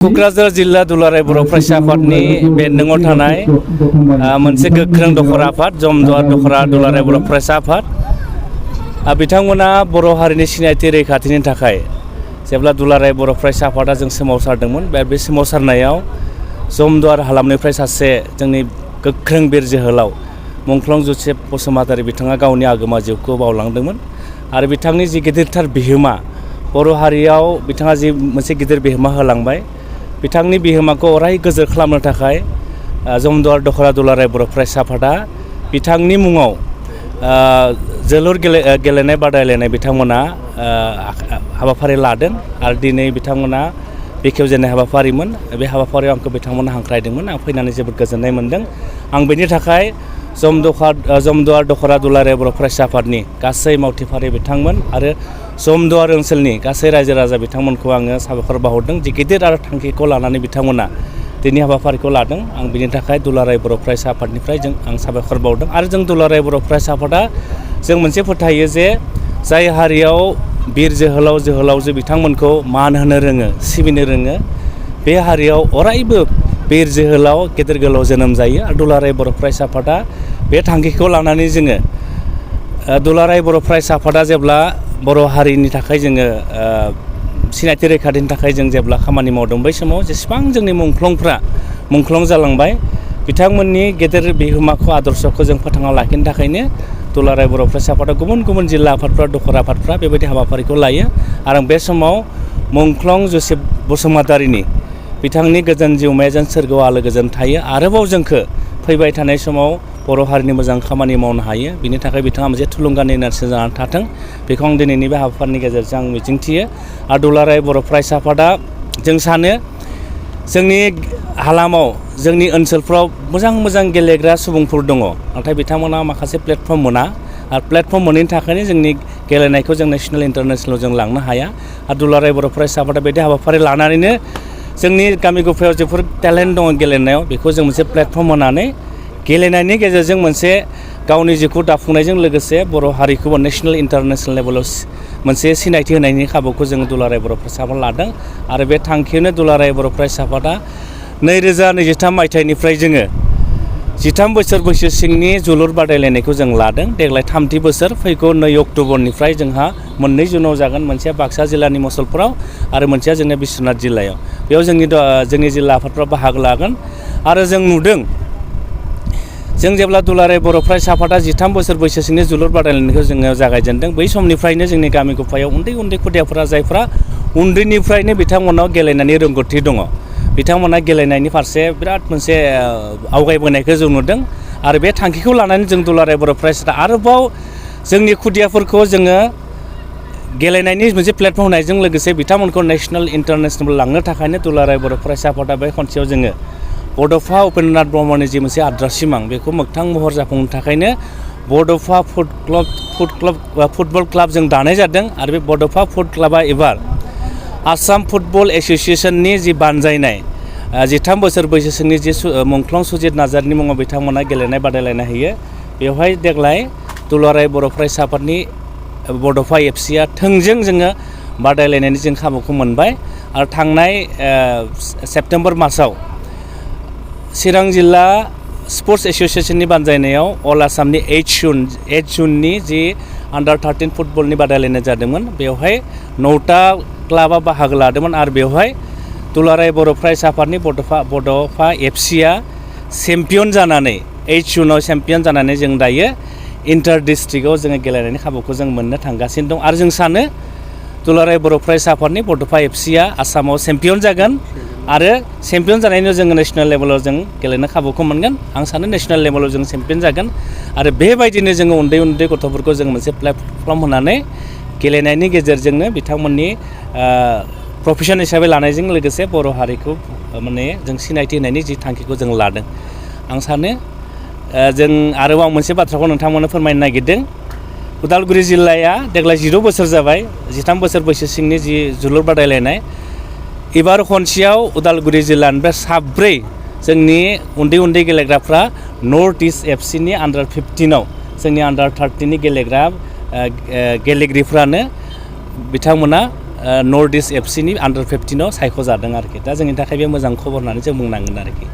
क'क्राझार जिल्ला दुलाराय बर' फरायसा आफादनि बेन्दोङाव थानाय मोनसे गोख्रों दखरा आफाद जमदुवार दखरा दुलाराय बर' फरायसा आफाद बिथांमोना बर' हारिनि सिनायथि रैखाथिनि थाखाय जेब्ला दुलाराय बर' फरायसा आफादा जों सोमावसारदोंमोन बे सोमावसारनायाव जमदुवार हालामनिफ्राय सासे जोंनि गोख्रों बिर जोहोलाव मुंख्लं जसेफ बसुमतारी बिथाङा गावनि आगोमा जिउखौ बावलांदोंमोन आरो बिथांनि जि गिदिरथार बिहोमा बर' हारियाव बिथाङा जि मोनसे गिदिर बिहोमा होलांबाय बिथांनि बिहोमाखौ अराय गोजोर खालामनो थाखाय जमदुवार दखरा दुलाराय बर' फरायसा आफादा बिथांनि मुङाव जोलुर गेलेनाय बादायलायनाय बिथांमोना हाबाफारि लादों आरो दिनै बिथांमोना बेखेवजेननाय हाबाफारिमोन बे हाबाफारियाव आंखौ बिथांमोना हांख्रायदोंमोन आं फैनानै जोबोद गोजोननाय मोन्दों आं बेनि थाखाय जमदुवार दखरा दुलाराय बर' फरायसा आफादनि गासै मावथिफारि बिथांमोन आरो जमदुवार ओनसोलनि गासै रायजो राजा बिथांमोनखौ आङो साबायखर बावहरदों जि गिदिर आरो थांखिखौ लानानै बिथांमोना दिनै हाबाफारिखौ लादों आं बिनि थाखाय दुलाराय बर' फरायसा आफादनिफ्राय आं साबायखर बावदों आरो जों दुलाराय बर' फरायसा आफादा जों मोनसे फोथायो जे जाय हारियाव बिर जोहोलावजो बिथांमोनखौ मान होनो रोङो सिबिनो रोङो बे हारियाव अरायबो बिर जोहोलाव गेदेर गोलाव जोनोम जायो आरो दुलाराय बर' फरायसा आफादा बे थांखिखौ लानानै जोङो दुलाराय बर' फरायसा आफादा जेब्ला बर' हारिनि थाखाय जोङो सिनायथि रैखाथिनि थाखाय जों जेब्ला खामानि मावदों बै समाव जेसेबां जोंनि मुंख्लं जालांबाय बिथांमोननि गेदेर बिहोमाखौ आदर्शखौ जों फोथांना लाखिनो थाखायनो दुलाराय बर' फरायसा आफादा गुबुन जिल्ला आफादफ्रा दखरा आफादफ्रा बेबायदि हाबाफारिखौ लायो आरो बे समाव मुंख्लं जसेफ बसुमतारीनि बिथांनि गोजोन जिउमाया जेन सोरगोआव आलो गोजोन थायो आरोबाव जोंखौ फैबाय थानाय समाव बर' हारिनि मोजां खामानि मावनो हायो बिनि थाखाय बिथाङा मोनसे थुलुंगानि नेरसोन जानानै थाथों बेखौ आं दिनैनि बे हाबाफारिनि गेजेरजों आं मिजिंथियो आरो दुलाराय बर' फरायसा आफादा जों सानो जोंनि हालामाव जोंनि ओनसोलफ्राव मोजां गेलेग्रा सुबुंफोर दङ नाथाय बिथांमोना माखासे प्लेटफर्म मोना आरो प्लेटफर्म मोनैनि थाखायनो जोंनि गेलेनायखौ जों नेसनेल इन्टारनेसनेलाव जों लांनो हाया आरो दुलाराय बर' फरायसा आफादा बिदि हाबाफारि लानानैनो जोंनि गामि गफायाव जेफोर टेलेन्ट दङ गेलेनायाव बेखौ जों मोनसे प्लेटफर्म होनानै गेलेनायनि गेजेरजों मोनसे गावनि जिउखौ दाफुंनायजों लोगोसे बर' हारिखौबो नेसनेल इन्टारनेसनेल लेभेलाव मोनसे सिनायथि होनायनि खाबुखौ जों दुलाराय बर' फरायसा आफादा लादों आरो बे थांखियावनो दुलाराय बर' फरायसा आफादा 2023 मायथाइनिफ्राय जोङो 13 बोसोर बैसो सिंनि जोलुर बादायलायनायखौ जों लादों देग्लाय 3थि बोसोर फैगौ 2 अक्ट'बरनिफ्राय जोंहा 2 जुनाव जागोन मोनसेया बाक्सा जिल्लानि मसलपुराव आरो मोनसेया जोंनि बिश्वनाथ जिल्लायाव बेयाव जोंनि जिल्ला आफादफ्रा बाहागो लागोन आरो जों नुदों जों जेब्ला दुलाराय बर' फरायसा आफादा 13 बोसोर बैसो सिंनि जोलुर बादायलायनायखौ जोङो जागायजेनदों बै समनिफ्रायनो जोंनि गामि गफायाव उन्दै खुदियाफोरा जायफ्रा उन्दैनिफ्रायनो बिथांमोनाव गेलेनायनि रोंगौथि दङ बिथांमोना गेलेनायनि फारसे बिराद मोनसे आवगायबोनायखौ जों नुदों आरो बे थांखिखौ लानानै जों दुलाराय बर' फरायसा आरोबाव जोंनि खुदियाफोरखौ जोङो गेलेनायनि मोनसे प्लेटफर्म होनायजों लोगोसे बिथांमोनखौ नेसनेल इन्टारनेसनेल लांनो थाखायनो दुलाराय बर' फरायसा आफादा बे खनसेयाव जोङो बड'फा उपेन्द्रनाथ ब्रह्मनि जि मोनसे आद्रा सिमां बेखौ मोगथां महर जाफुंनो थाखायनो बड'फा फुटबल क्लाब जों दानाय जादों आरो बे बड'फा फुट क्लाबा एबार आसाम फुटबल एस'सियेसननि जि बानजायनाय 13 बोसोर बैसोनि जि मुंख्लं सुजित नार्जारिनि मुङाव बिथांमोना गेलेनाय बादायलायनाय होयो बेवहाय देग्लाय दुलाराय बर' फरायसा आफादनि बड'फा एफसिआ थोंजों जोङो बादायलायनायनि जों खाबुखौ मोनबाय आरो थांनाय सेप्तेम्बर मासाव चिरां जिल्ला स्पर्ट्स एस'सियेसननि बानजायनायाव अल आसामनि 8 जुननि जि आन्डार 13 फुटबलनि बादायलायनाय जादोंमोन बेवहाय 9टा क्लाबा बाहागो लादोंमोन आरो बेवहाय दुलाराय बर' फरायसा आफादनि बड'फा एफसिआ चेम्पियन जानानै 8 जुनाव चेम्पियन जानानै जों दायो इन्टार डिस्ट्रिक्टआव जोङो गेलेनायनि खाबुखौ जों मोननो थांगासिनो दं आरो जों सानो दुलाराय बर' फरायसा आफादनि बड'फा एफसिआ आसामाव चेम्पियन जागोन आरो चेम्पियन जानायनि जोङो नेसनेल लेभेलाव जों गेलेनो खाबुखौ मोनगोन आं सानो नेसनेल लेभेलाव जों चेम्पियन जागोन आरो बेबायदिनो जोङो उन्दै गथ'फोरखौ जों मोनसे प्लेटफर्म होनानै गेलेनायनि गेजेरजोंनो बिथांमोननि प्रफेसन हिसाबै लानायजों लोगोसे बर' हारिखौ माने जों सिनायथि होनायनि जि थांखिखौ जों लादों आं सानो जों आरोबाव मोनसे बाथ्राखौ नोंथांमोननो फोरमायनो नागिरदों उदालगुरि जिल्लाया देग्लाय 16 बोसोर जाबाय 13 बोसोर बैसो सिंनि जि जोलुर बादायलायनाय एबार खनसेयाव उदालगुरि जिल्लानिफ्राय 7 जोंनि उन्दै गेलेग्राफ्रा नर्थ इस्ट एफसिनि आन्डार 15आव जोंनि आन्डार 30नि गेलेग्रिफ्रानो बिथांमोना नर्थ इस्ट एफसिनि आन्डार 15आव सायख'जादों आरोखि दा जोंनि थाखाय बे मोजां खबर होननानै जों बुंनांगोन आरोखि